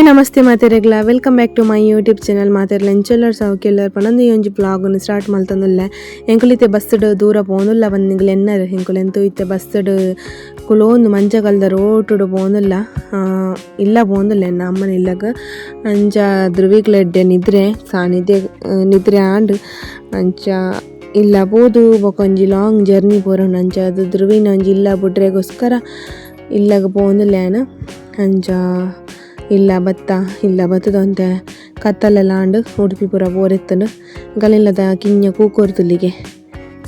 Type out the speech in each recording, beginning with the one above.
Namaste ಮಾತೆರೆಗ್ಲ, welcome back to my YouTube channel. ಮಾತೆರ್ಲ ಎಂಚೆಲ್ಲರ್? ಸೌಖ್ಯೆಲ್ಲರ್ ಪನೊಂದು ಈ ಒಂಜಿ ವ್ಲಾಗ್ನ್ ಸ್ಟಾರ್ಟ್ ಮಲ್ತೊಂದುಲ್ಲೆ. ಎಂಕುಲು ಇತ್ತೆ ಬಸ್ಡ್ ದೂರ ಪೋವೊಂದುಲ್ಲ ಪಂದ್ ನಿಗುಲು ಎನ್ನರ್. ಎಂಕುಲು ಎಂತು ಇತ್ತೆ ಬಸ್ಡ್ ಕುಲೋಂದು ಮಂಜಕಲ್ದ ರೋಟುಡು ಪೋವೊಂದುಲ್ಲ, ಇಲ್ಲ ಪೋವೊಂದುಲ್ಲ ಎನ್ನ ಅಮ್ಮನ ಇಲ್ಲಗ್. ಅಂಚ ಧ್ರುವಿಗ್ಲ ಎಡ್ಡೆ ನಿದ್ರೆ ಸಾನಿಧ್ಯ ನಿದ್ರೆ ಆಂಡ್. ಅಂಚ ಇಲ್ಲ ಪೋದು ಬೊಕ ಒಂಜಿ ಲಾಂಗ್ ಜರ್ನಿ ಪೋರೊಂಡು. ಅಂಚ ಅದು ಧ್ರುವಿನ ಒಂಜಿ ಇಲ್ಲ ಬುಡ್ರೆಗೋಸ್ಕರ ಇಲ್ಲಗ್ ಪೋವೊಂದುಲ್ಲೆ ಯಾನ್. ಅಂಚ ಇಲ್ಲ ಬತ್ತ, ಇಲ್ಲ ಬತ್ತುದು ಒಂತೆ ಕತ್ತಲೆಲ ಆಂಡ್. ಉಡುಪಿ ಪೂರ ಪೋರೆತ್ತುಂಡು. ಗಲಿಲ್ಲದ ಕಿನ್ಯ ಕೂಕೊರ್ತುಲ್ಲಿಗೆ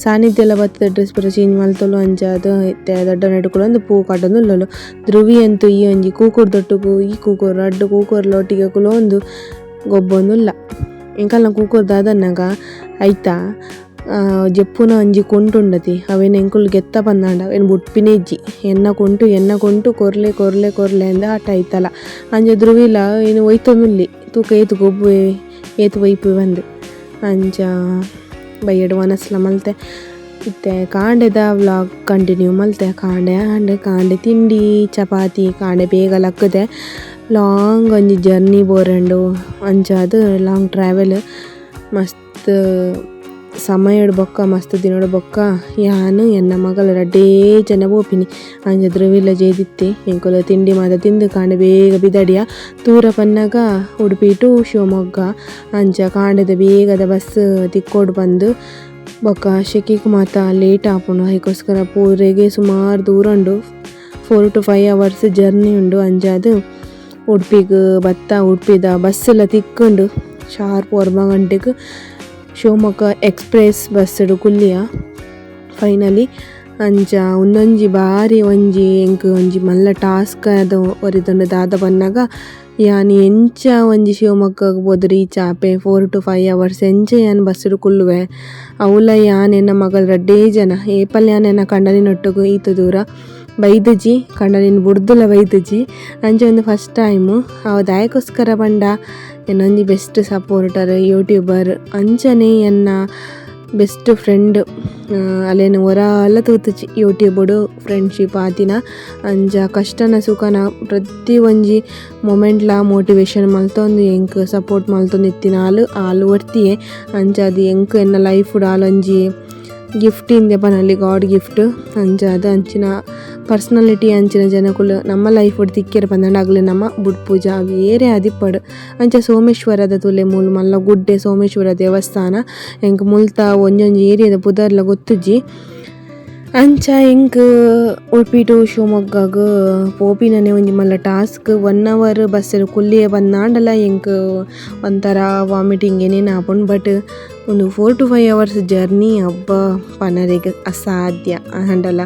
ಸಾನಿಧ್ಯಲ ಬತ್ತುದು ಡ್ರೆಸ್ ಪೂರ ಚೇಂಜ್ ಮಲ್ತೊಲು. ಅಂಚಾದ್ ಇತ್ತೆ ದೊಡ್ಡ ನಡುಕುಲು ಪೂ ಕಟ್ಟೊಂದುಲ್ಲೊಲು. ಧ್ರುವಿ ಅಂತೂ ಈ ಒಂಜಿ ಕೂಕುರ್ದೊಟ್ಟುಗು ಈ ಕೂಕುರ್ ರಡ್ಡ್ ಕೂಕುರ್ಲ ಒಟ್ಟಿಗೆ ಕುಲೊಂದು ಗೊಬ್ಬೊಂದುಲ್ಲ. ಎಂಕಲ್ನ ಕೂಕುರ್ ದಾದನ್ನಗ ಐತ ಜೆಪ್ಪುನ ಒಂಜಿ ಕುಂಟು ಉಂಡತಿ, ಅವೆನ್ ಎಂಕುಲು ಗೆತ್ತ ಪಂದಾಂಡ ಅವೆನ್ ಬುಡ್ಪಿನೇ ಇಜ್ಜಿ. ಎನ್ನ ಕುಂಟು, ಎನ್ನ ಕುಂಟು, ಕೊರ್ಲೆ ಕೊರ್ಲೆ ಕೊರ್ಲೆ ಅಂದ್ ಆಟ ಐತಲ. ಅಂಚ ಧ್ರುವಿಲ ಇನಿ ಒಯ್ತೊಂದುಲ್ಲಿ, ತೂಕ ಏತ್ ಗೊಬ್ಬುವೆ, ಏತ್ ಒಯ್ಪುವೆ ಪಂದ್. ಅಂಚ ಬಯ್ಯಡ್ ವನಸ್ಲ ಮಲ್ತೆ. ಇತ್ತೆ ಕಾಂಡೆದ ವ್ಲಾಗ್ ಕಂಟಿನ್ಯೂ ಮಲ್ತೆ. ಕಾಂಡೆ ಆಂಡ್. ಕಾಂಡೆ ತಿಂಡಿ ಚಪಾತಿ. ಕಾಂಡೆ ಬೇಗ ಲಕ್ಕುದೆ. ಲಾಂಗ್ ಒಂಜಿ ಜರ್ನಿ ಪೋರಂಡು. ಅಂಚಾದ್ ಲಾಂಗ್ ಟ್ರಾವೆಲ್ ಮಸ್ತ್ ಸಮಯಡ್ ಬೊಕ್ಕ ಮಸ್ತ್ ದಿನಡ್ ಬೊಕ್ಕ ಯಾನ್ ಎನ್ನ ಮಗಲ್ ರಡ್ಡೇ ಜನ ಪೋಪಿನಿ. ಅಂಚ ಧ್ರುವಿಲ ಜೇದಿತ್ತೆ. ಎಂಕುಲು ತಿಂಡಿ ಮಾತ ತಿಂದು ಕಾಂಡೆ ಬೇಗ ಪಿದಡಿಯ. ದೂರ ಪನ್ನಗ ಉಡುಪಿ ಟು ಶಿವಮೊಗ್ಗ. ಅಂಚ ಕಾಂಡೆದ ಬೇಗದ ಬಸ್ ತಿಕ್ಕೊಡು ಪಂದ್. ಬೊಕ್ಕ ಶೆಕಿಕ್ ಮಾತ ಲೇಟ್ ಆಪುಂಡು. ಐಕೋಸ್ಕರ ಪೂರೆಗೆ ಸುಮಾರು ದೂರ ಉಂಡು, 4 to 5 hours journey ಉಂಡು. ಅಂಚಾದ್ ಉಡುಪಿಗ್ ಬತ್ತ. ಉಡುಪಿದ ಬಸ್ ಎಲ್ಲ ತಿಕ್ಕುಂಡು. ಶಾರ್ಪ್ 9 ಗಂಟೆಗ್ ಶಿವಮೊಗ್ಗ ಎಕ್ಸ್ಪ್ರೆಸ್ ಬಸ್ ಕುಲ್ಲಿಯ ಫೈನಲಿ. ಅಂಚ ಉಂದೊಂಜಿ ಬಾರಿ ಒಂಜಿ ಎಂಕ್ ಒಂಜಿ ಮಲ್ಲ ಟಾಸ್ಕ್ ಆದ್ ಒರಿದುಂಡು. ದಾದ ಪನ್ನಗ ಯಾನ್ ಎಂಚ ಒಂಜಿ ಶಿವಮೊಗ್ಗಗ್ ಪೋದು ರೀಚ್ ಆಪೆ? 4 to 5 hours ಎಂಚ ಯಾನ್ ಬಸ್ಡ್ ಕುಲ್ಲುವೆ? ಅವ್ಲ ಯಾನ್ ಎನ್ನ ಮಗಲ್ ರಡ್ಡೇ ಜನ. ಏಪಲ್ ಯಾನ್ ಎನ್ನ ಕಂಡನಿನೊಟ್ಟುಗು ಈತ್ ದೂರ ಬೈದುಜಿ, ಕಂಡನಿನ್ ಬುಡ್ದುಲ ಬೈದುಜಿ. ಅಂಚ ಒಂದು ಫಸ್ಟ್ ಟೈಮ್. ಅವು ದಾಯೆಗೋಸ್ಕರ ಪಂಡ ಎನ್ನೊಂಜಿ best supporter, YouTuber, ಅಂಚನೆ ಎನ್ನ ಬೆಸ್ಟ್ ಫ್ರೆಂಡ್. ಅಲೆನ್ ಒರಾಲ ತೂತುಜಿ, ಯೂಟ್ಯೂಬುಡು ಫ್ರೆಂಡ್ಶಿಪ್ ಆತಿನ. ಅಂಚ ಕಷ್ಟನ ಸುಖನ ಪ್ರತಿ ಒಂಜಿ ಮೊಮೆಂಟ್ಲ ಮೋಟಿವೇಶನ್ ಮಲ್ತೊಂದು ಎಂಕ್ ಸಪೋರ್ಟ್ ಮಲ್ತೊಂದು ಇತ್ತಿನ ಆಲ್, ಆಲ್ ಒರ್ತಿಯೆ. ಅಂಚಾದ್ ಎಂಕ್ ಎನ್ನ ಲೈಫ್ಡ್ ಆಲೊಂಜಿ ಗಿಫ್ಟ್ ಇಂದೆ ಪನೊಲಿ, ಗಾಡ್ ಗಿಫ್ಟ್. ಅಂಚಾದ್ ಅಂಚಿನ ಪರ್ಸನಾಲಿಟಿ, ಅಂಚಿನ ಜನಕುಲು ನಮ್ಮ ಲೈಫ್ ತಿಕ್ಕೆರ್ ಪಂದಾಂಡ ಅಗಲೆ ನಮ ಬುಡ್ಪುಜ, ಅವು ಏರೇ ಆದಿಪ್ಪಡ್. ಅಂಚ ಸೋಮೇಶ್ವರದ ತೂಲೆ, ಮೂಲು ಮಲ್ಲ ಗುಡ್ಡೆ, ಸೋಮೇಶ್ವರ ದೇವಸ್ಥಾನ. ಎಂಕ್ ಮುಲ್ತ ಒಂಜೊಂಜಿ ಏರಿಯಾದ ಪುದರ್ಲ ಗೊತ್ತುಜ್ಜಿ. ಅಂಚ ಎಂಕ್ ಉಡುಪಿ ಟು ಶಿವಮೊಗ್ಗಗ್ ಪೋಪಿನನೆ ಒಂಜಿ ಮಲ್ಲ task. 1 hour bus ಕುಲ್ಲಿಯೆ ಪಂದಾಂಡಲ ಎಂಕ್ ಒಂಥರ ವಾಮಿಟಿಂಗ್ ಏನೇನು ಆಪುಂಡು. ಬಟ್ ಒಂದು 4 to 5 hours journey, ಅಬ್ಬಾ, ಪನರೆಗ್ ಅಸಾಧ್ಯ. ಆಂಡಲ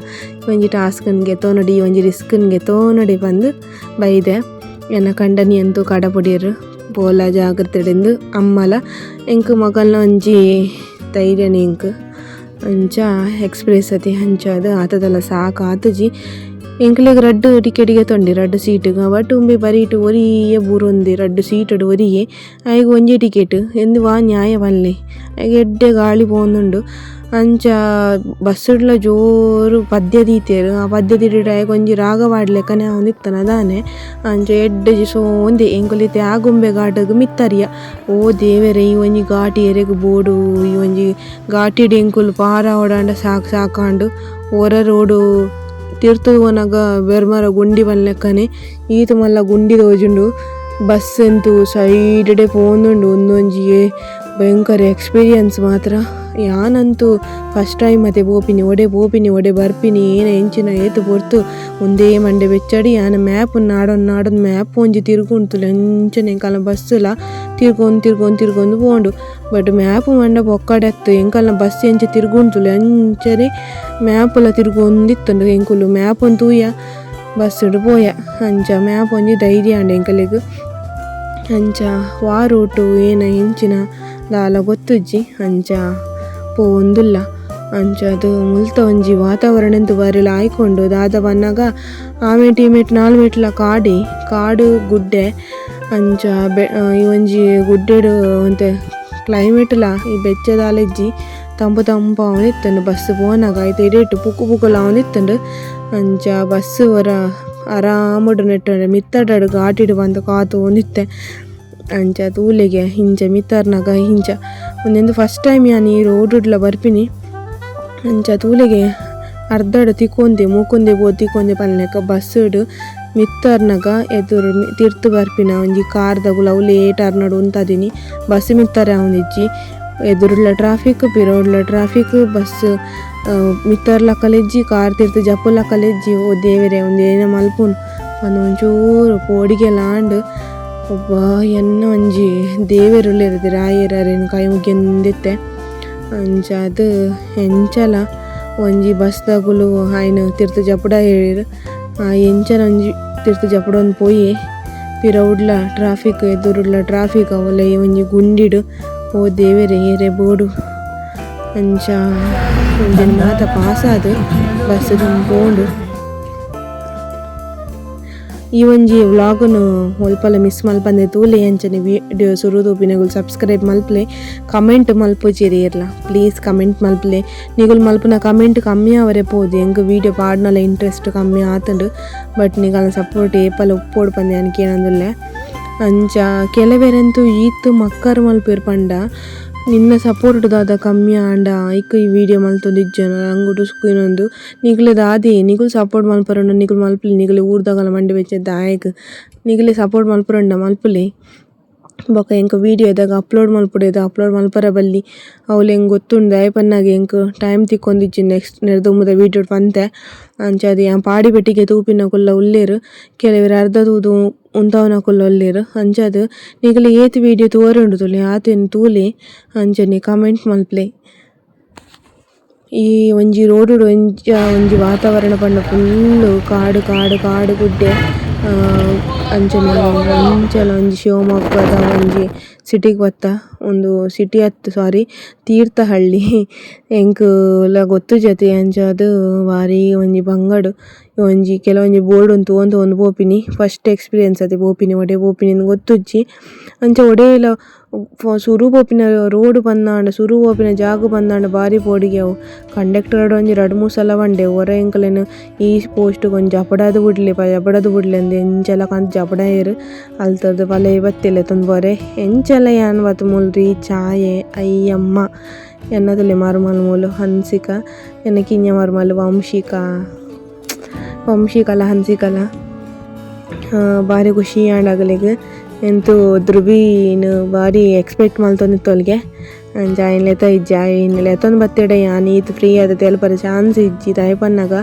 ಒಂಜಿ ಟಾಸ್ಕ್ ಗೆತೊನೊಡಿ, ಒಂಜಿ ರಿಸ್ಕ್ ಗೆತೊನೊಡಿ ಪಂದ್ ಬೈದೆ. ಎನ್ನ ಕಂಡನಿ ಅಂತೂ ಕಡಪುಡಿಯೆರ್, ಪೋಲ ಜಾಗ್ರತೆಡೆಂದು. ಅಮ್ಮಲ ಎಂಕ್ ಮಗಲ್ನ ಒಂಜಿ ಧೈರ್ಯನೆ ಎಂಕ್. ಅಂಚ ಎಕ್ಸ್ಪ್ರೆಸ್ ಅತಿ. ಅಂಚಾದ್ ಆತದಲ ಸಾಕು ಆತುಜಿ. ಎಂಕ್ಲೆಗ್ ರಡ್ಡ್ ಟಿಕೆಟ್ ಗೆತೊಂಡಿ, ರಡ್ಡ್ ಸೀಟ್. ಬಟ್ ಉಂಬೆ ಬರಿಟ್ ಒರಿಯೆ ಬೂರೊಂದೆ ರಡ್ಡ್ ಸೀಟುಡು ಒರಿಯೆ. ಆಯಗ್ ಒಂಜಿ ಟಿಕೆಟ್ ಇಂದು ವಾ ನ್ಯಾಯ ಪನ್ಲೆ? ಆಯಗ್ ಎಡ್ಡೆ ಗಾಳಿ ಪೋವೊಂದುಂಡು. ಅಂಚ ಬಸ್ಸುಡ್ಲ ಜೋರು ಪದ್ಯ ದೀತೆರ್. ಆ ಪದ್ಯ ದೀಡಿಡ ಆಯಗ್ ಒಂಜಿ ರಾಗ ಪಾಡ್ಲೆಕನೆ ಆವೊಂದಿತ್ತನ ದಾನೆ, ಅಂಚ ಎಡ್ಡೆ ಸೋಂದೆ. ಎಂಕುಲು ಇತ್ತೆ ಆಗುಂಬೆ ಘಾಟಗ್ ಮಿತ್ತರಿಯ. ಓ ದೇವೆರೆ, ಈ ಒಂಜಿ ಘಾಟಿ ಎರೆಗ್ ಬೋಡು? ಈ ಒಂಜಿ ಘಾಟಿಡ್ ಎಂಕುಲು ಪಾರಾವೊಡಾಂಡ ಸಾಕ್ ಸಾಕಾಂಡ್. ಒರ ರೋಡು ತಿರ್ತ್ ಪೋನಗ ಬೆರ್ಮರ ಗುಂಡಿ ಪನ್ಲೆಕ್ಕನೆ ಈತ್ ಮಲ್ಲ ಗುಂಡಿ ತೋಜುಂಡು. ಬಸ್ ಎಂತು ಸೈಡ್ ಡೇ ಪೋವೊಂದುಂಡು. ಉಂದೊಂಜಿ ಭಯಂಕರ ಎಕ್ಸ್ಪೀರಿಯನ್ಸ್ ಮಾತ್ರ. ಯಾನಂತೂ ಫಸ್ಟ್ ಟೈಮ್ ಅತೆ ಪೋಪಿನಿ. ಒಡೆ ಪೋಪಿನಿ, ಒಡೆ ಬರ್ಪಿನಿ, ಏನ ಎಂಚಿನ, ಏತ್ ಪೊರ್ತು, ಉಂದೇ ಮಂಡೆ ಬೆಚ್ಚಡಿ. ಯಾನ್ ಮ್ಯಾಪ್ ನಾಡೊಂದು ನಾಡೊಂದು ಮ್ಯಾಪ್ ಒಂಜಿ ತಿರ್ಗುಂತುಲೆ. ಅಂಚನೆ ಎಂಕಲ್ನ ಬಸ್ಸುಲ ತಿರ್ಗೊಂದು ತಿರ್ಗೊಂದು ತಿರ್ಗೊಂದು ಪೋಂಡು. ಬಟ್ ಮ್ಯಾಪ್ ಪಂಡ ಪೊಕ್ಕಡೆ ಅತ್ತ್. ಎಂಕಲ್ನ ಬಸ್ ಎಂಚ ತಿರ್ಗುಂತುಲೆ ಅಂಚನೆ ಮ್ಯಾಪುಲ ತಿರ್ಗೊಂದಿತ್ತುಂಡು. ಎಂಕುಲು ಮ್ಯಾಪ್ ತೂಯ ಬಸ್ಸುಡು ಪೋಯ. ಅಂಚ ಮ್ಯಾಪ್ ಒಂಜಿ ಧೈರ್ಯ ಆಂಡ್ ಎಂಕಲೆಗ್. ಅಂಚ ವಾ ರೂಟು, ಏನ ಎಂಚಿನ ದಾಲ ಗೊತ್ತುಜ್ಜಿ. ಅಂಚ ಪೋವೊಂದುಲ್ಲ. ಅಂಚಾದ್ ಮುಲ್ತ ಒಂಜಿ ವಾತಾವರಣ ಎಂತು ಬಾರಿ ಲಾಯ್ಕ್ ಉಂಡು. ದಾದ ಪನ್ನಗ ಆ ಮೇಟ್ ಈ ಮೇಟ್ ನಾಲ್ ಮೆಟ್ಲ ಕಾಡಿ ಕಾಡು ಗುಡ್ಡೆ. ಅಂಚ ಬೆ ಈ ಒಂಜಿ ಗುಡ್ಡೆಡ್ ಒಂತೆ ಕ್ಲೈಮೇಟ್ ಲ ಈ ಬೆಚ್ಚ ದಾಲ ಇಜ್ಜಿ, ತಂಪು ತಂಪು ಆವೊಂದಿತ್ತುಂಡು. ಬಸ್ ಪೋನಗ ಐತ ಇಡೆಟ್ ಪುಕ್ಕು ಪುಕ್ಕುಲ ಆವೊಂದಿತ್ತುಂಡು. ಅಂಚ ಬಸ್ ಒರ ಆರಾಮಡು ನೆಟ್ಟರೆ ಮಿತ್ತಡಡು ಘಾಟಿಡು ಬಂದು ಕಾತು ಒಂದಿತ್ತೆ ಅಂಚ ತೂಲೆಗೆ ಇಂಚ ಮಿತ್ತರ್ನಾಗ ಇಂಚ ಒಂದೊಂದು ಫಸ್ಟ್ ಟೈಮ್ ಯಾನ್ ಈ ರೋಡುಡ್ಲ ಬರ್ಪಿನಿ ಅಂಚ ತೂಲೆಗೆ ಅರ್ಧಡು ತಿಕ್ಕೊಂದೆ ಮೂಕೊಂದೆ ಪೋದು ತಿಕ್ಕೊಂದೆ ಪನ್ಲೆಕ ಬಸ್ಸುಡು ಮಿತ್ತರ್ನಗ ಎದುರು ತಿರ್ತು ಬರ್ಪಿನ ಒಂಜಿ ಕಾರ್ದಗುಲ ಅವು ಲೇಟ್ ಅರ್ನಡು ಉಂತಾದಿನಿ ಬಸ್ ಮಿತ್ತಾರೆ ಅವನಿಜ್ಜಿ ಎದುರುಡ್ಲ ಟ್ರಾಫಿಕ್ ಪಿರೋಡ್ಲ ಟ್ರಾಫಿಕ್ ಬಸ್ ಮಿತ್ತರ್ಲ ಕಲೆಜ್ಜಿ ಕಾರ್ ತಿರ್ತು ಜಪ್ಪುಲ ಕಲೆಜ್ಜಿ ಓ ದೇವೆರೆ ಒಂದೇನ ಮಲ್ಪುನು ಪಂದ್ ಒಂಚೂರು ಪೋಡಿಗೆಲ ಆಂಡ್ ಒಬ್ಬ ಎನ್ನ ಒಂಜಿ ದೇವೆರುಲ್ಲೆರ್ ರಾಯೆರ್ ಅರೆನ್ ಕೈ ಮುಗಿಯೊಂದಿತ್ತೆ ಅಂಚಾದ್ ಎಂಚಲ ಒಂಜಿ ಬಸ್ದಗುಲು ಆಯ್ನ ತಿರ್ತು ಜಪುಡ ಹೇಳಿರ್ ಎಂಚಲ ಒಂಜಿ ತಿರ್ತು ಜಪುಡೊಂದು ಪೋಯಿ ಪಿರವುಡ್ಲ ಟ್ರಾಫಿಕ್ ಎದುರುಡ್ಲ ಟ್ರಾಫಿಕ್ ಅವಲ ಒಂಜಿ ಗುಂಡಿಡು ಓ ದೇವೆರೆ ಏರೆ ಬೋಡು ಅಂಚ ಒಂಜಿ ಮಾತ ಪಾಸಾದ್ ಬಸ್ ಪೋಂಡು. ಈ ಒಂಜಿ ವ್ಲಾಗ್ನು ಒಲ್ಪಲ ಮಿಸ್ ಮಲ್ಪಂದೆ ತೂಲೆ ಅಂಚನೆ ವೀಡಿಯೋ ಸುರು ತೂಪಿನಗುಲು ಸಬ್ಸ್ಕ್ರೈಬ್ ಮಲ್ಪಲೆ ಕಮೆಂಟ್ ಮಲ್ಪುಜೆರ್ ಏರ್ಲ ಪ್ಲೀಸ್ ಕಮೆಂಟ್ ಮಲ್ಪಲೆ ನಿಗುಲು ಮಲ್ಪುನ ಕಮೆಂಟ್ ಕಮ್ಮಿ ಆವರೆ ಪೋದು ಎಂಕ್ ವೀಡಿಯೋ ಪಾಡ್ನಲ ಇಂಟ್ರೆಸ್ಟ್ ಕಮ್ಮಿ ಆತುಂಡು ಬಟ್ ನಿಗಲ್ನ ಸಪೋರ್ಟ್ ಏಪಲ ಉಪ್ಪೊಡು ಪಂದ್ ಯಾನ್ ಕೇನೊಂದುಲ್ಲೆ. ಅಂಚ ಕೆಲವೆರಂತೂ ಈತ್ ಮಕ್ಕರ್ ಮಲ್ಪೆರ್ ಪಂಡ ನಿನ್ನ ಸಪೋರ್ಟ್ ದಾದ ಕಮ್ಮಿ ಆಂಡ ಐಕ್ ಈ ವೀಡಿಯೋ ಮಲ್ತೊಂದಿಜ್ಜನ ಅಂಗುಡು ಸುಖಿನೊಂದು ನಿಗುಲೆ ದಾದಿ ನಿಗುಲು ಸಪೋರ್ಟ್ ಮಲ್ಪರಂಡ ನಿಗುಲು ಮಲ್ಪುಲೆ ನಿಗುಲು ಊರ್ದಗಲ ಮಂಡೆ ಬೆಚ್ಚ ದಾಯೆಗ್ ನಿಗುಲೆ ಸಪೋರ್ಟ್ ಮಲ್ಪರಂಡ ಮಲ್ಪುಲೆ ಬೊಕ ಎಂಕ್ ವೀಡಿಯೋ ದಾಗ ಅಪ್ಲೋಡ್ ಮಲ್ಪೊಡು ಅಪ್ಲೋಡ್ ಮಲ್ಪರ ಬಲ್ಲಿ ಅವ್ಲು ಎಂಕ್ ಗೊತ್ತುಂಡು ದಾಯೆ ಪನ್ನಗ ಎಂಕ್ ಟೈಮ್ ತಿಕ್ಕೊಂದಿಜ್ಜಿ ನೆಕ್ಸ್ಟ್ ನೆರ್ದ್ ವೀಡಿಯೋ ಪಂತೆ ಅಂಚಾದ್ ಯಾನ್ ಪಾಡಿ ಪೆಟ್ಟಿಗೆ ತೂಪಿನಕುಲ್ಲ ಉಲ್ಲೆರ್ ಕೆಲವೆರ್ ಅರ್ಧ ತೂದು ಉಂತಾವುನಕುಲ್ಲ ಉಲ್ಲೆರ್ ಅಂಚಾದ್ ನಿಗುಲು ಏತ್ ವೀಡಿಯೋ ತೂವರೆ ಉಂಡು ತೂಲೆ ಆತೆನ್ ತೂಲೆ ಅಂಚನೆ ಕಮೆಂಟ್ ಮಲ್ಪುಲೆ. ಈ ಒಂಜಿ ರೋಡುಡು ಒಂಜ ಒಂಜಿ ವಾತಾವರಣ ಪಂಡ ಫುಲ್ಲು ಕಾಡು ಕಾಡು ಕಾಡು ಗುಡ್ಡೆ ಅಂಚನೆ ಅಂಚಲ ಒಂಜಿ ಶಿವಮೊಗ್ಗದ ಒಂಜಿ ಸಿಟಿಗ್ ಬತ್ತ ಉಂದು ಸಿಟಿ ಅತ್ತ್ ಸಾರಿ ತೀರ್ಥಹಳ್ಳಿ ಎಂಕ್ ಲ ಗೊತ್ತುಜತೆ ಅಂಚಾದ್ ಬಾರಿ ಒಂಜಿ ಬಂಗಡ್ ಒಂಜಿ ಕೆಲವೊಂಜಿ ಬೋರ್ಡ್ ನ್ ತೂವೊಂದು ತೂವೊಂದು ಪೋಪಿನಿ ಫಸ್ಟ್ ಎಕ್ಸ್ಪೀರಿಯನ್ಸ್ ಅತೆ ಪೋಪಿನಿ ಒಡೆ ಪೋಪಿನಿ ಇಂದ್ ಗೊತ್ತುಜ್ಜಿ ಅಂಚ ಒಡೇಲ ಸುರು ಪೋಪಿನ ರೋಡ್ ಪಂದಾಂಡ ಸುರು ಪೋಪಿನ ಜಾಗ ಪಂದಾಂಡ ಬಾರಿ ಪೋಡಿಗೆ ಅವು ಕಂಡಕ್ಟರ್ ಒಂಜಿ ರಡ್ಡ್ ಮೂಜಿ ಸಲ ಪಂಡೆ ಒರ ಎಂಕಲೆನ್ ಈ ಪೋಸ್ಟ್ ಗ್ ಒಂಜಿ ಜಪುಡಾದ್ ಬುಡ್ಲೆ ಜಪುಡಾದ್ ಬುಡ್ಲೆ ಅಂದ್ ಎಂಚಲ ಕಂತ್ ಜಪುಡಾಯೆರ್ ಅಲ್ತರ್ದ್ ಬಲೈ ಬತ್ತಿಲ್ಲ ಎತ್ತೊಂದು ಪೋರೆ ಎಂಚಲ ಯಾನ್ ಬತ್ತ್ ಮೂಲು ರೀಚ್ ಆಯೆ ಅಯ್ಯಮ್ಮ ಎನ್ನದಲೆ ಮರ್ಮಲ್ ಮೂಲು ಹನ್ಸಿಕ ಎನ್ನ ಕಿನ್ಯ ಮರ್ಮಲ್ ವಂಶಿಕಾ ವಂಶಿಕಲ ಹನ್ಸಿಕಲ ಬಾರಿ ಖುಷಿ ಆಂಡ್ ಅಗಲೆಗ್ ಎಂತು ಧ್ರುವಿನ್ ಬಾರಿ ಎಕ್ಸ್ಪೆಕ್ಟ್ ಮಲ್ತೊಂದಿತ್ತೊಲ್ಗೆ ಅಂಚ ಆಯ್ನ್ ಲೆತ ಇಜ್ಜಿ ಆಯ್ನ್ ಲೆತೊಂದು ಬತ್ತೆಡ ಯಾನ್ ಈತ್ ಫ್ರೀ ಆದ್ ತೆಲ್ಪರೆ ಚಾನ್ಸ್ ಇಜ್ಜಿ ದಾಯೆ ಪನ್ನಗ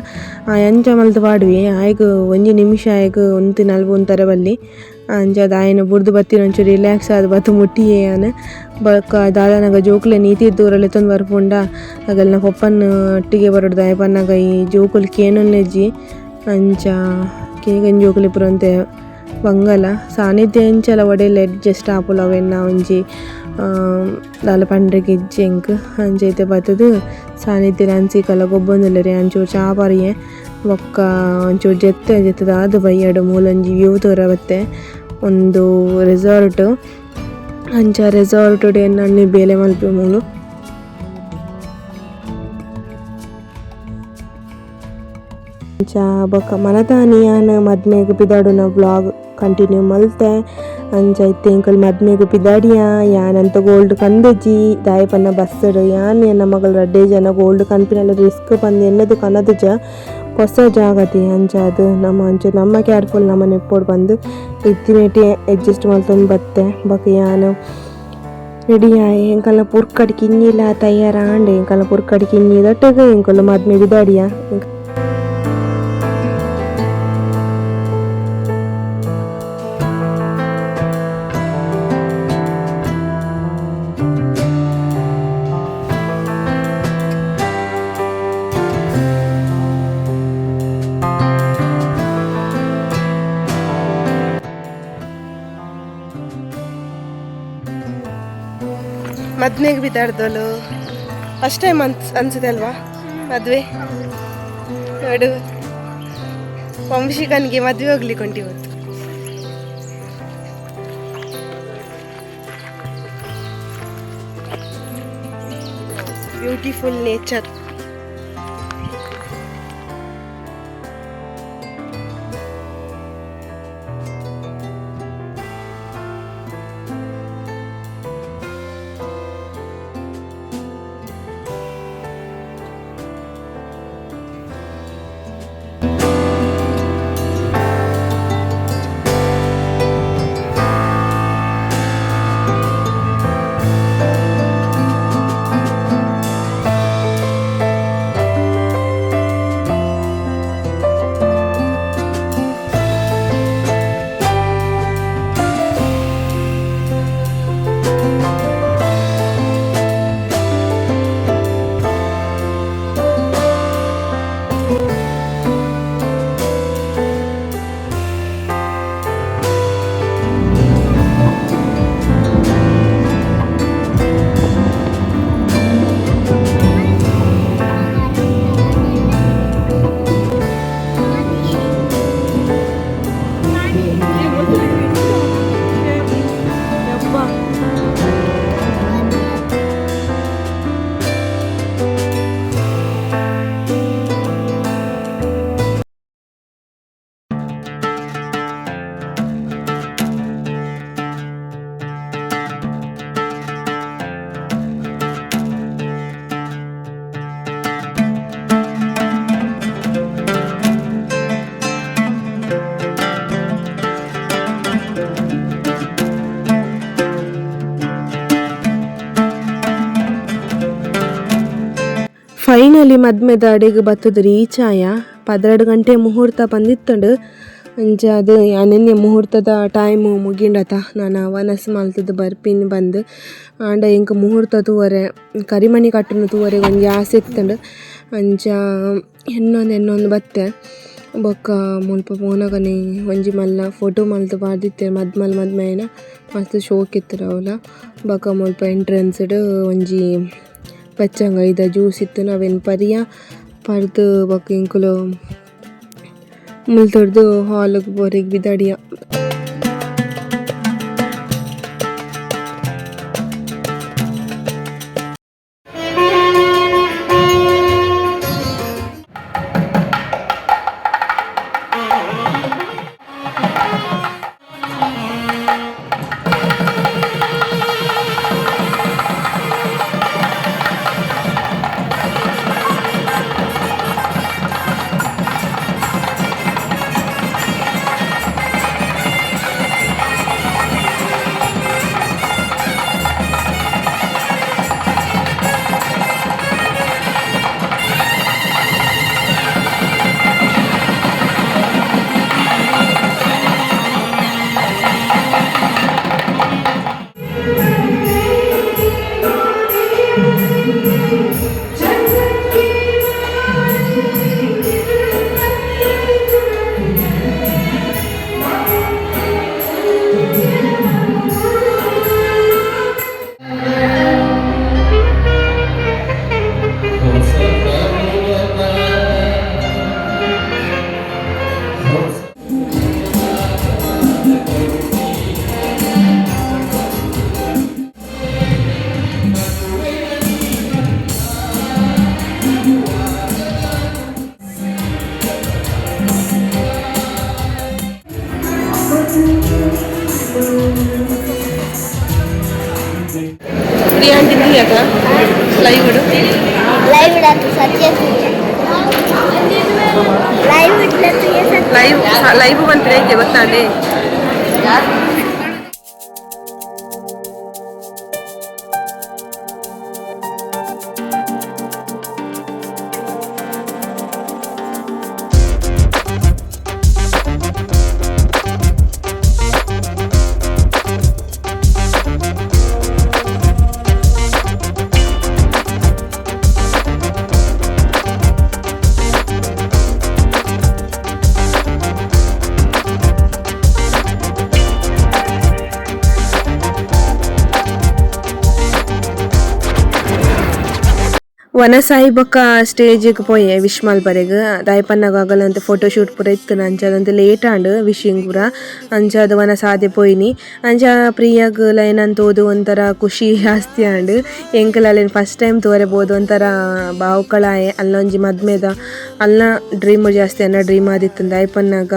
ಆಯ್ ಅಂಚ ಮಲ್ತ್ ಪಾಡುವೆ ಆಯ್ಗ್ ಒಂಜಿ ನಿಮಿಷ ಆಯ್ಗ್ ಉಂತಿನ ಅಲ್ಪ ಉಂತರೆ ಬಲ್ಲಿ ಅಂಚಾದ್ ಆಯ್ನ್ ಬುಡ್ದು ಬತ್ತಿನ ಒಂಚೂರು ರಿಲ್ಯಾಕ್ಸ್ ಆದ್ ಬತ್ತ್ ಮುಟ್ಟಿಯೆ ಯಾನ್ ಬೊಕ್ಕ ದಾದನಗ ಜೋಕುಲೆನ್ ಈತ್ ದೂರ ಲೆತೊಂದು ಬರ್ಪುಂಡ ಅಗಲ್ನ ಪೊಪ್ಪನ್ ಒಟ್ಟಿಗೆ ಬರೊಡು ದಾಯೆ ಪನ್ನಗ ಈ ಜೋಕುಲು ಕೇನೊನ್ನೆಜ್ಜಿ ಅಂಚ ಕೇಗನ್ ಜೋಕುಲು ಪೂರ ಒಂತೆ ಬಂಗಲ ಸಾನಿಧ್ಯ ಎಂಚಲ ಒಡೆಲ ಅಡ್ಜಸ್ಟ್ ಆಪುಲ ಅವೆನ್ನ ಒಂಜಿ ದಾಲ ಪಂಡ್ರೆಗ್ ಇಜ್ಜಿ ಎಂಕ್ ಅಂಚ ಇತ್ತೆ ಬತ್ತುದು ಸಾನಿಧ್ಯ ಹನ್ಸಿಕಲ ಗೊಬ್ಬೊಂದುಲ್ಲೆರ್ ಯಾನ್ ಚೂರು ಚಾ ಪರಿಯೆ ಬೊಕ್ಕ ಒಂಚೂರು ಜೆತ್ತೆ ಜೆತ್ತುದು ಆದ್ ಬಯ್ಯಡ್ ಮೂಲೊಂಜಿ ವ್ಯೂ ತೂರ ಬತ್ತೆ ಉಂದು ರೆಸಾರ್ಟ್ ಅಂಚ ರೆಸಾರ್ಟ್ ಡ್ ಎನ್ನಣ್ಣೆ ಬೇಲೆ ಮಲ್ಪೆ ಮೂಲು. ಅಂಚ ಬೊಕ್ಕ ಮನದಾನಿ ಯಾನ್ ಮದ್ಮೆಗ್ ಪಿದಾಡುನ ವ್ಲಾಗ್ ಕಂಟಿನ್ಯೂ ಮಲ್ತೆ ಅಂಚ ಇತ್ತೆ ಎಂಕುಲು ಮದ್ಮೆಗ್ ಪಿದಾಡಿಯ ಯಾನಂತ ಗೋಲ್ಡ್ ಕಂದೆಜಿ ದಾಯೆ ಪನ್ನ ಬಸ್ಸುಡು ಯಾನ್ ಎನ್ನ ಮಗಳು ರಡ್ಡೆ ಜನ ಗೋಲ್ಡ್ ಕನ್ಪಿನಲ್ಲ ರಿಸ್ಕ್ ಪಂದ್ ಎನ್ನದು ಕನದುಜ ಪೊಸ ಜಾಗತಿ ಅಂಚಾದ್ ನಮ ಅಂಚ ನಮ್ಮ ಕೇರ್ಫುಲ್ ನಮನೆ ಇಪ್ಪೊಡು ಪಂದ್ ಇತ್ತಿನೇಟೆ ಅಡ್ಜಸ್ಟ್ ಮಲ್ತೊಂದು ಬತ್ತೆ ಬೊಕ ಯಾನ್ ರೆಡಿ ಆಯೆ ಎಂಕಲ್ನ ಪುರ್ಕಡ್ ಕಿನ್ನಿಲ ತಯಾರಾಂಡ್ ಎಂಕಲ್ನ ಪುರ್ಕಡ್ ಕಿನ್ನಿ ದೊಟ್ಟಗ್ ಎಂಕುಲು ಮದ್ಮೆ ಪಿದಾಡಿಯ. ಮದ್ಮೆಗೆ ಬಿದ್ದಾಡ್ದೋಲು ಫಸ್ಟ್ ಟೈಮ್ ಅನ್ಸುತ್ತೆ ಅಲ್ವಾ ಮದುವೆ ನೋಡು ವಂಶಿಕನಿಗೆ ಮದುವೆ ಹೋಗ್ಲಿಕ್ಕೆ ಉಂಟು ಇವತ್ತು. Beautiful nature. ಫೈನಲಿ ಮದ್ಮೆದ ಅಡೆಗ್ ಬತ್ತದ ರೀಚ್ ಆಯ 12 ಗಂಟೆ ಮುಹೂರ್ತ ಬಂದಿತ್ತಂಡು ಅಂಚ ಅದು ಯಾನೆನ್ನೆ ಮುಹೂರ್ತದ ಟೈಮ್ ಮುಗಿಂಡತ ನಾನು ವನಸ್ ಮಲ್ತದ ಬರ್ಪಿನ್ ಬಂದು ಆಂಡ ಎಂಕ್ ಮುಹೂರ್ತ ತೂವರೆ ಕರಿಮಣಿ ಕಟ್ಟುನ ತೂವರೆ ಒಂಜಿ ಆಸೆ ಇತ್ತಂಡು ಅಂಚ ಎನ್ನೊಂದು ಎನ್ನೊಂದು ಬತ್ತೆ ಬೊಕ್ಕ ಮುಲ್ಪ ಪೋನಗನೆ ಒಂಜಿ ಮಲ್ಲ ಫೋಟೋ ಮಲ್ತ್ ಪಾಡ್ದಿತ್ತೆ ಮದ್ಮಲ್ ಮದ್ಮೆಯನ ಮಸ್ತ್ ಶೋಕ್ ಇತ್ತು ಅವಲ ಬೊಕ್ಕ ಮುಲ್ಪ ಎಂಟ್ರೆನ್ಸ್ಡ್ ಒಂಜಿ ಪಚ್ಚಂಗಾಯಿದ ಜ್ಯೂಸ್ ಇತ್ತು ಅವೆನ್ ಪರಿಯ ಪರ್ದು ಬೊಕ್ಕ ಎಂಕುಲು ಮುಲ್ತೊಡ್ದು ಹಾಲ್ಗ್ ಬೋರೆಗ್ ಬಿದಡಿಯ. ಲೈವ್ ಬಂದ್ರೆ ಗೊತ್ತಾನೆ. ವನಸಾಯಿ ಬೊಕ್ಕ ಸ್ಟೇಜಿಗೆ ಪೋಯೆ ವಿಶ್ ಮಲ್ಪರೆಗ್ ದಾಯಪನ್ನಗ ಅಗಲಂತ ಫೋಟೋ ಶೂಟ್ ಪೂರ ಇತ್ತು ಅಂಚ ಲೇಟ್ ಆಂಡ್ ವಿಶಿಂಗ್ ಪೂರ ಅಂಚ ಅದು ವನಸಾದೆ ಪೋಯಿನಿ ಅಂಚ ಪ್ರಿಯಾಗ್ ಲೈನ್ ತೋದು ಒಂಥರ ಖುಷಿ ಜಾಸ್ತಿ ಆಂಡ್ ಎಂಕಲ್ ಅಲ್ಲೇನು ಫಸ್ಟ್ ಟೈಮ್ ತೋರೆ ಬೋದು ಒಂಥರ ಬಾವುಕಳಾಯೆ ಅಲ್ಲೊಂಜಿ ಮದ್ಮೆದ ಅಲ್ಲ ಡ್ರೀಮ್ ಜಾಸ್ತಿ ಅನ್ನ ಡ್ರೀಮ್ ಆದಿತ್ತು ದಾಯಪನ್ನಾಗ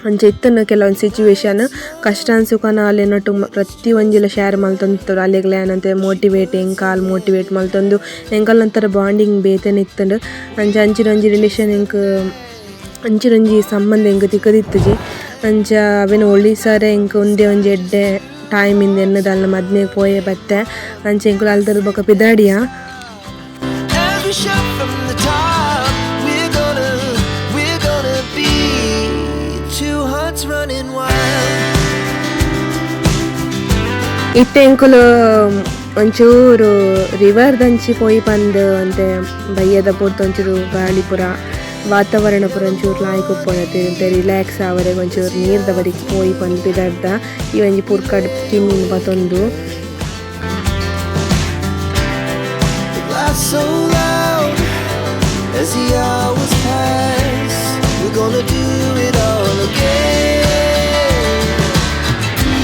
ಅಂಚ ಇತ್ತನ ಕೆಲವೊಂದು ಸಿಚುವೇಶನ್ ಕಷ್ಟ ಸುಖನ ಅಲ್ಲೇನೊಟ್ಟು ಪ್ರತಿ ಒಂಜಿಲ ಶೇರ್ ಮಲ್ತೊಂದಿತ್ತರು ಅಲ್ಲೆಗ್ಲ ಏನಂತೆ ಮೋಟಿವೇಟ್ ಎಂಕಾಲ್ ಮೋಟಿವೇಟ್ ಮಲ್ತೊಂದು ಎಂಕಲ್ ಒಂಥರ ಬಾಂಡಿಂಗ್ ಬೇತೆನೆ ಇತ್ತಂಡು ಅಂಚ ಅಂಚಿನೊಂಜಿ ರಿಲೇಷನ್ ಎಂಕ್ ಅಂಚಿನೊಂಜಿ ಸಂಬಂಧ ಎಂಕ್ ತಿಕ್ಕದಿತ್ತುಜಿ ಅಂಚ ಅವೆನ್ ಒಳಿಸಾರೆ ಎಂಕ್ ಒಂದೇ ಒಂಜಿ ಎಡ್ಡೆ ಟೈಮ್ ಇಂದ ಎನ್ನದ ಅಲ್ಲ ಮದ್ಮೆಗ್ ಪೋಯೆ ಬತ್ತೆ ಅಂಚ ಎಂಕುಲು ಅಲ್ತದ ಬೊಕ ಪಿದಾಡಿಯ. ಇತ್ತೆ ಎಂಕುಲು ಒಂಚೂರು ರಿವರ್ ದಂಚಿ ಪೋಯಿ ಪಂದ್ ಅಂತೆ ಬಯ್ಯದ ಪೊರ್ತು ಒಂಚೂರು ಗಾಳಿ ಪೂರ ವಾತಾವರಣ ಪೂರ ಒಂಚೂರು ಲಾಯ್ಕ್ ಉಪ್ಪುಂಡು ಅಂತೆ ರಿಲ್ಯಾಕ್ಸ್ ಆವರೆ ಒಂಚೂರು ನೀರ್ದ ಬರಿಕ್ ಪೋಯಿ ಪಂದ್ ಪಿದರ್ದ ಈ ಒಂಜಿ ಪುರ್ಕಡ್ ಕಿನ್ನಿನ್ ಪತೊಂದು. So loud as the hours pass, we're gonna do it all again.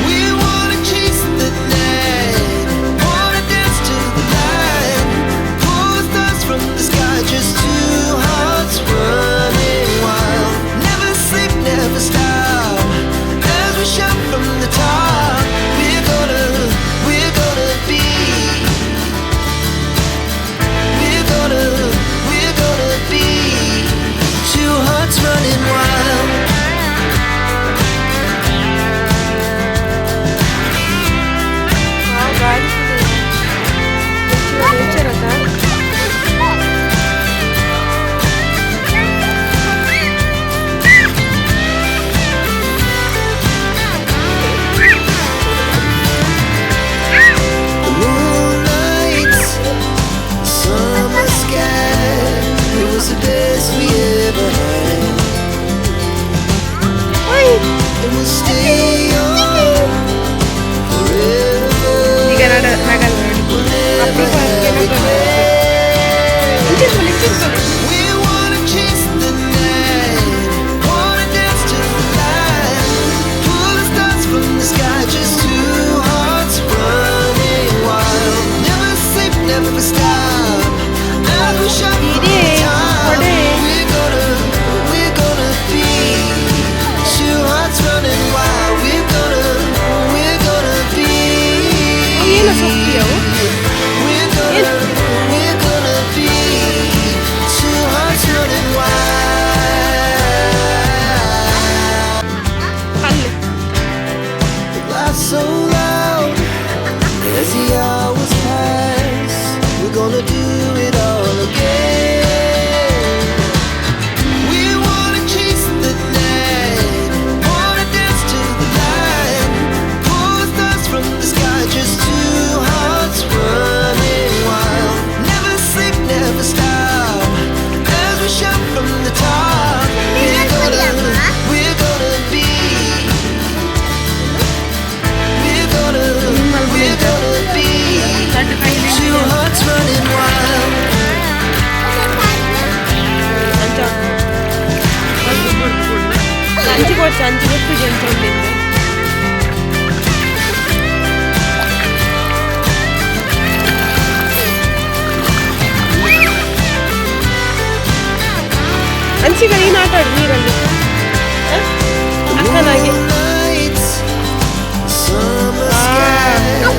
We wanna chase the night, wanna dance to the light, pull the stars from the sky, just two hearts running wild. Never sleep, never stop, as we shout from the top. We're gonna, we're gonna be. We're gonna be two hearts running wild. ಏತಲ ಸೊಪ್ಪಿಯವು. We're gonna, we're gonna be two hearts running wild. ಕಲ್ಲು. Laugh so loud as the hours pass. We're gonna do it all again. We wanna chase the night, wanna dance to the light. Pull the stars from the sky, just two hearts running wild. Never sleep, never stop. As we shout from the top, we're gonna be. We're gonna be two hearts running wild. ಅಂಚ ಅಂಚಿ ಕೊಡ್ಚ ಅಂಚಿ ಗೊತ್ತು ಎಂತ ಉಂಡಿದ್ದು. ಅಂಚಿಗ ನೀನು ಆಟ ಆಡು ನೀರಲ್ಲಿ. ಹ? ಅಕ್ಕನಾಗಿ. Nights, summer sky,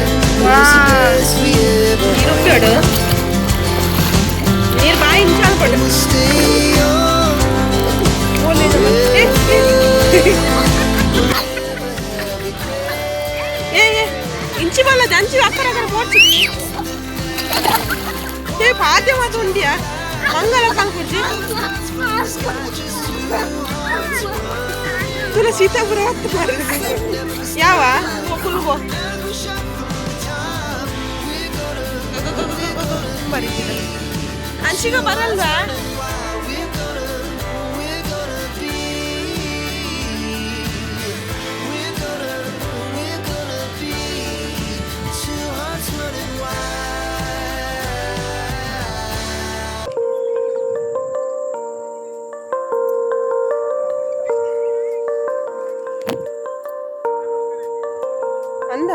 was the best we ever ನೀರು ಉಪ್ಪಿಡು ನೀರು ಬಾಯಿ ಇಂಚಾಲ್ ಕೊಡು. We'll stay young. ಏ ಏ. ಏ ಏ ಇಂಚಿ ಬಲ್ಲದ ಅಂಚಿ ಅಕ್ಕರ ಅಕ್ಕರ ಪೋಡ್ಚಿ. ಏ ಪಾತೆ ಮಾತು ಉಂಡಿಯಾ ಮಂಗಲ ಕಲ್ಪುಜಿ ತುಲ ಸೀತಾಪುರ ಹೊತ್ತು ಮಾರ್ರೆ. ಯಾವ ಕುಲ್ಗೋ ಅಂಚಿಗ ಬರಲ್ವಾ? We're gonna be, we're gonna be two hearts running wild. ಅಂದ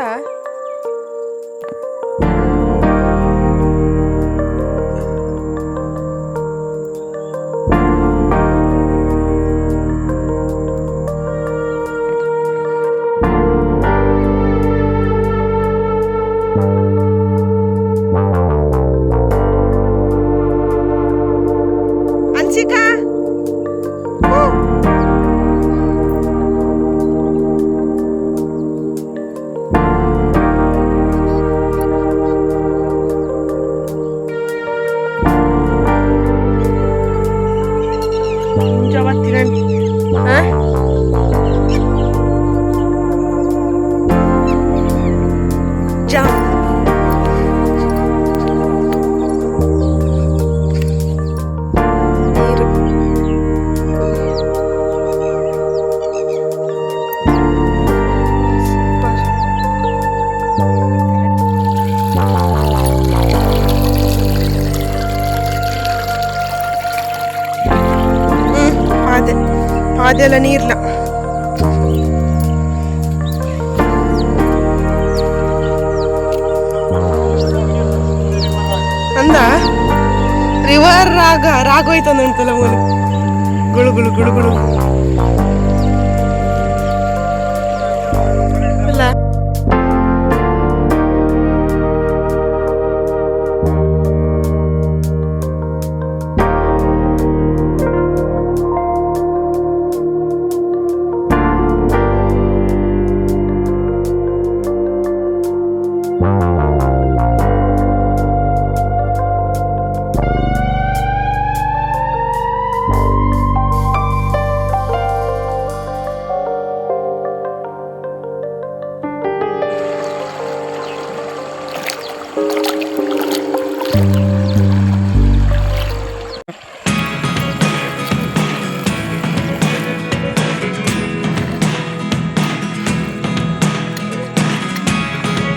ಅನ್ಸಿಕಾ ಹೂ. ಹಾ ಜಂಪ್. ನೀರು. ಸೂಪರ್. ಪಾದೆ ಪಾದೆ ಎಲ್ಲ ನೀರ್ಲ. ಅಂದ ರಿವರ್ ರಾಗ ರಾಗೋಯ್ತಂದ ಉಂಟಲ್ಲ ಮೂಲು ಗುಳು ಗುಳು ಗುಳು ಗುಳು ಅಲ್ಲ.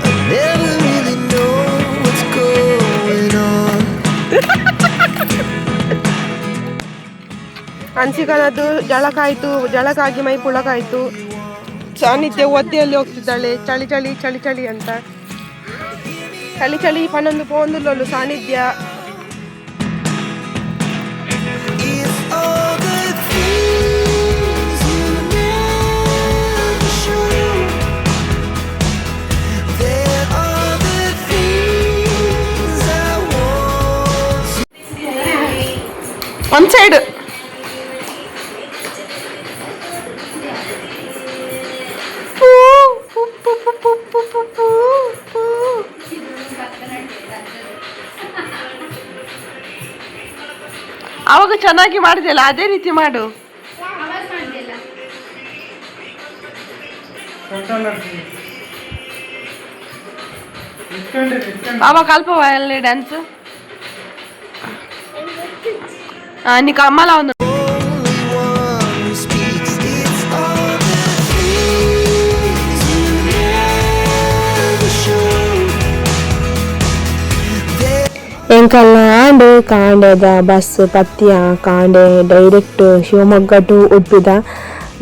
I never really know what's going on. ಹನ್ಸಿಕನದ್ದು ಜಳಕಾಯ್ತು. ಜಳಕಾಗಿ ಮೈ ಪುಳಕಾಯ್ತು. ಸಾನ್ನಿಧ್ಯ ಒದ್ದೆಯಲ್ಲಿ ಹೋಗ್ತಿದ್ದಾಳೆ. ಚಳಿ ಚಳಿ ಚಳಿ ಚಳಿ ಅಂತ ಚಳಿ ಚಳಿ ಪನ್ನೊಂದು ಪೋಂದುಲ್ಲೊಲ್ಲು ಸಾನ್ನಿಧ್ಯ. If all the things you never show, there are the One side. ಅವಾಗ ಚೆನ್ನಾಗಿ ಮಾಡಿದೆಯಲ್ಲ, ಅದೇ ರೀತಿ ಮಾಡು. ಬಾಬಾ ಕಲ್ಪವ ಅಲ್ಲಿ ಡ್ಯಾನ್ಸ್ ನೀ ಕಮ್ಮಲ ಒಂದು. Only one who speaks. It's all the things you never show. ಎಂಕಲ್ನ ಆಂಡ್ ಕಾಂಡೆದ ಬಸ್ ಪತ್ತಿಯ. ಕಾಂಡೆ ಡೈರೆಕ್ಟ್ ಶಿವಮೊಗ್ಗ ಟು ಉಡುಪಿದ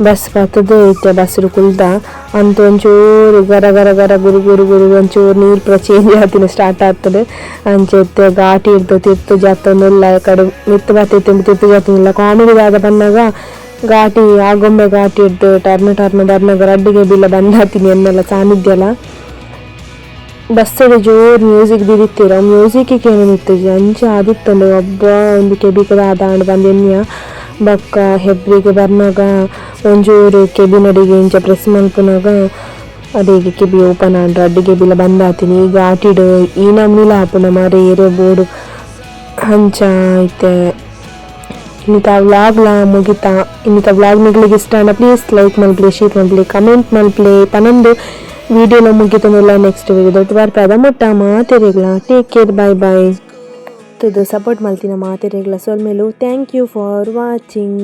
ಬಸ್ ಪತ್ತದು ಇತ್ತೆ ಬಸ್ ಕುಲ್ದ. ಅಂತ ಒಂಚೂರು ಗರ ಗರ ಗರ ಗುರು ಗುರು ಗುರು, ಒಂಚೂರು ನೀರು ಪೂರ ಚೇಂಜ್ ಆತಿನ ಸ್ಟಾರ್ಟ್ ಆಗ್ತದೆ. ಅಂಚೆ ಇತ್ತೆ ಘಾಟಿ ಇರ್ದು ತಿರ್ತು ಜತ್ತೊಂದುಲ್ಲ, ಕಡೆ ಮಿತ್ತು ಬತ್ತಿತ್ತು ತಿರ್ತು ಜತ್ತೊಂದುಲ್ಲ. ಕಾಮಿಡಿ ದಾದ ಬನ್ನಗ ಘಾಟಿ ಆಗೊಂಬೆ ಘಾಟಿ ಇರ್ದು ಟರ್ನ್ ಟರ್ನ್ ಬರ್ನಾಗ ರಡ್ಡಿಗೆ ಬಿಲ್ಲ ಬಂದಾತೀನಿ ಎನ್ನೆಲ್ಲ ಸಾನ್ನಿಧ್ಯಲ. ಬಸ್ಸಲ್ಲಿ ಜೋರು ಮ್ಯೂಸಿಕ್ ದೀದಿತ್ತೆರ್, ಮ್ಯೂಸಿಕ್ ಕೇನೊಂದಿತ್ತುಜಿ, ಅಂಚ ಆದಿತ್ತುಂಡು. ಒಬ್ಬ ಒಂದು ಕೆಬಿಕ್ ದಾದ ಆಂಡ್ ಪಂದ್ ಎನ್ನಿಯ. ಬೊಕ್ಕ ಹೆಬ್ರಿಗೆ ಬರ್ನಾಗ ಒಂಚೂರು ಕೆಬಿನಡಿಗೆ ಇಂಚ ಪ್ರೆಸ್ ಮಲ್ಪುನಗ ಅಡೆಗ್ ಕೆಬಿ ಓಪನ್ ಆಂಡ್ ರಡ್ಡ್ ಕೆಬಿಲ ಬಂದ್ ಆತಿನಿ. ಈ ಘಾಟಿಡ್ ಈ ನಮ್ನಿಲ ಆಪುಂಡ ಮಾರ್ರೆ, ಏರೇ ಬೋಡು. ಅಂಚ ಇತ್ತೆ ಇನಿತ ವ್ಲಾಗ್ಲ ಮುಗಿತ. ಇನಿತ ವ್ಲಾಗ್ ನಿಗ್ಲಿಗ್ ಇಷ್ಟ ಆಂಡ ಪ್ಲೀಸ್ ಲೈಕ್ ಮಲ್ಪುಲೆ, ಶೇರ್ ಮಲ್ಪುಲೆ, ಕಮೆಂಟ್ ಮಲ್ಪುಲೆ ಪನೊಂದು ವಿಡಿಯೋಲ ಮುಗಿತೊಂದುಲ್ಲ. ನೆಕ್ಸ್ಟ್ ವಿಡಿಯೋ ಬರ್ಪದ ಮುಟ್ಟ ಮಾತೆರೆಗ್ಲ take care, bye ಬಾಯ್. ತುದು ಸಪೋರ್ಟ್ ಮಲ್ತಿನ ಮಾತೆರೆಗ್ಲ ಸೊಲ್ಮೆಲು. Thank you for watching.